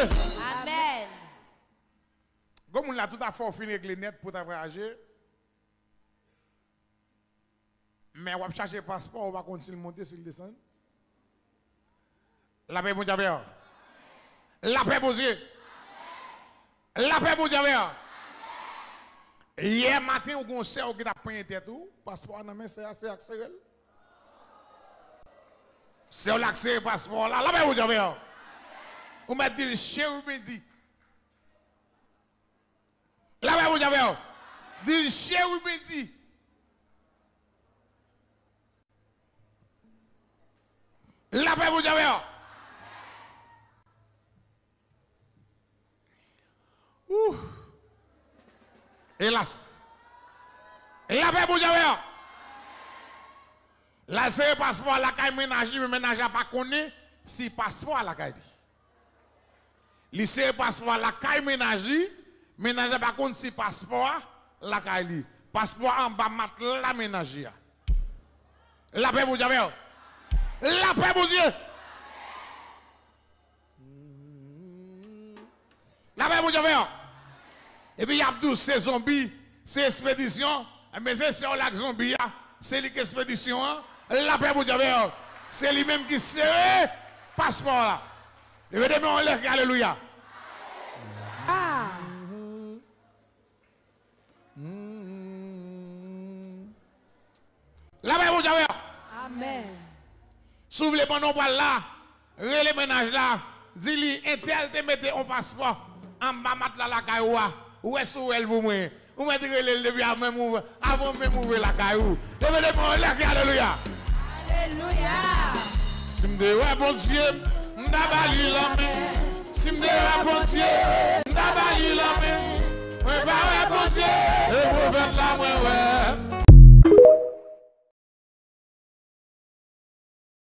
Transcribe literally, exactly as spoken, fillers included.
Amèn. Gwo moun la, tout afè w fin regle nèt pou w ta vwayaje. Men w ap chache paspò, ou pa konn si l monte, si l desann. Lapè Bondye avè w. Lapè Bondye. Lapè Bondye avè w. Yè maten, ou gen yon sè w ki t ap penyen tèt ou, paspò a nan men sè a, sè a k sere l. Sè w la k sere paspò a la, lapè Bondye avè w. Ou mèt di l, cheri, w beni. Lapè Bondye avè w. Di l, cheri, w beni. Lapè Bondye avè w. Ouh. Elas. Lapè Bondye avè w. L al sere paspò a lakay mennaj li, men mennaj la pa konnen si paspò a lakay li. Li sere paspò a lakay mennaj li, mennaj la pa konn si paspò a lakay li. Paspò a anba matla mennaj li a. Lapè Bondye avè w. Lapè Bondye. Lapè Bondye avè w. Epi y ap di w se zonbi, se espedisyon. Enben se sè w la k zonbi a, se li k espedisyon an. Lapè Bondye avè w. Se li menm ki sere paspò a. Leve de men w anlè, kri alelouya. Ah. Lapè Bondye avè w. Amèn. Si w vle pandan w pral la, rele mennaj la, di li entèl te mete yon paspò anba matla lakay ou a, ou wè si w wè l pou mwen. Ou mèt rele l depi avan menm ou, avan menm ou rive lakay ou. Leve de men w anlè, kri alelouya. Alelouya. Si m te wè Bondye, m ta ba li lanmen. Si m te wè Bondye, m ta ba li lanmen. Mwen pa wè Bondye, e pwofèt la mwen wè.